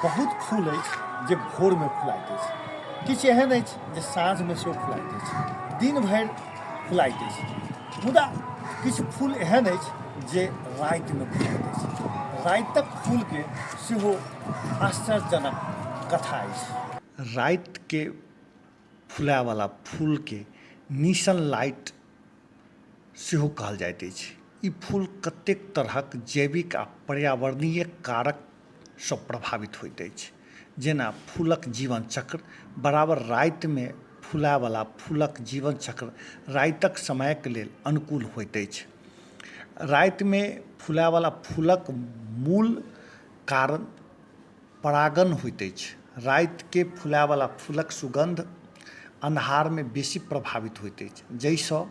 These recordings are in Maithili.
बहुत फूल अछि जे भोरमे फुलाइत अछि, किछु एहन अछि जे साँझमे सेहो फुलाइत अछि, दिन भरि फुलाइत अछि, मुदा किछु फूल एहन अछि जे रातिमे फुलाइत अछि। रातिक फूलके सेहो आश्चर्यजनक कथा अछि। रातिके फुलायवला फूलके निशन लाइट सेहो कहल जाइत अछि। ई फूल कतेक तरहक जैविक आ पर्यावरणीय कारकसँ प्रभावित होइत अछि, जेना फूलक जीवन चक्र बराबर रातिमे फुलायवला फूलक जीवन चक्र रातिक समयक लेल अनुकूल होइत अछि। रातिमे फुलायवला फूलक मूल कारण परागण होइत अछि। रातिके फुलायवला फूलक सुगन्ध अन्हारमे बेसी प्रभावित होइत अछि, जाहिसँ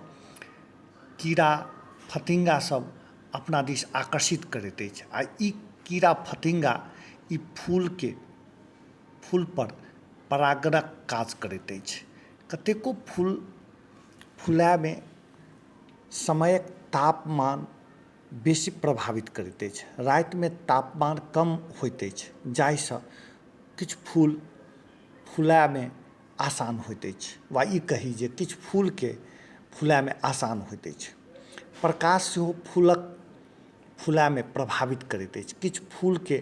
कीड़ा फतिङ्गा सब अपना दिस आकर्षित करैत अछि आ ई कीड़ा फतिङ्गा ई फूलके फूलपर परागणक काज करैत अछि। कतेको फूल फुलायमे समयक तापमान बेसी प्रभावित करैत अछि। रातिमे तापमान कम होइत अछि, जाहिसँ किछु फूल फुलायमे आसान होइत अछि वा ई कही जे किछु फूलके फुलायमे आसान होइत अछि। प्रकाश सेहो फूलक फुलायमे प्रभावित करैत अछि। किछु फूलके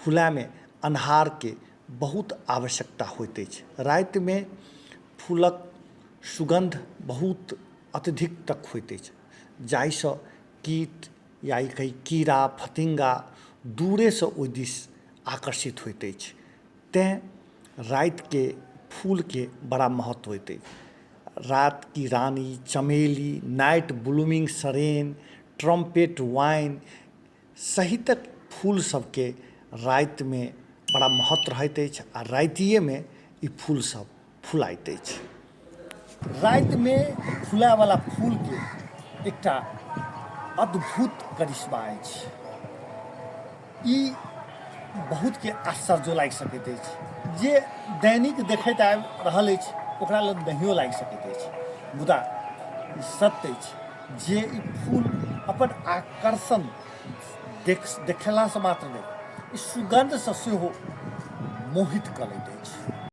फुलायमे अन्हारके बहुत आवश्यकता होइत अछि। रातिमे फूलक सुगन्ध बहुत अत्यधिक तक होइत अछि, जाहिसँ कीट या ई कही कीड़ा फतिङ्गा दूरेसँ ओहि दिस आकर्षित होइत अछि। तेँ रातिके फूलके बड़ा महत्व होइत अछि। रात की रानी, चमेली, नाइट ब्लूमिंग सरेन, ट्रम्पेट वाइन सहितक फूल सबके रातिमे बड़ा महत्व रहैत अछि आ रातिएमे ई फूलसभ फुलाइत अछि। रातिमे फुलायवला फूलके एकटा अद्भुत करिश्मा अछि। ई बहुतके आश्चर्यो लागि सकैत अछि, जे दैनिक देखैत आबि रहल अछि ओकरा लग नहियो लागि सकैत अछि, मुदा ई सत्य अछि जे ई फूल अपन आकर्षण देखेलासँ मात्र नहि, ई सुगन्धसँ सेहो मोहित कऽ लैत अछि।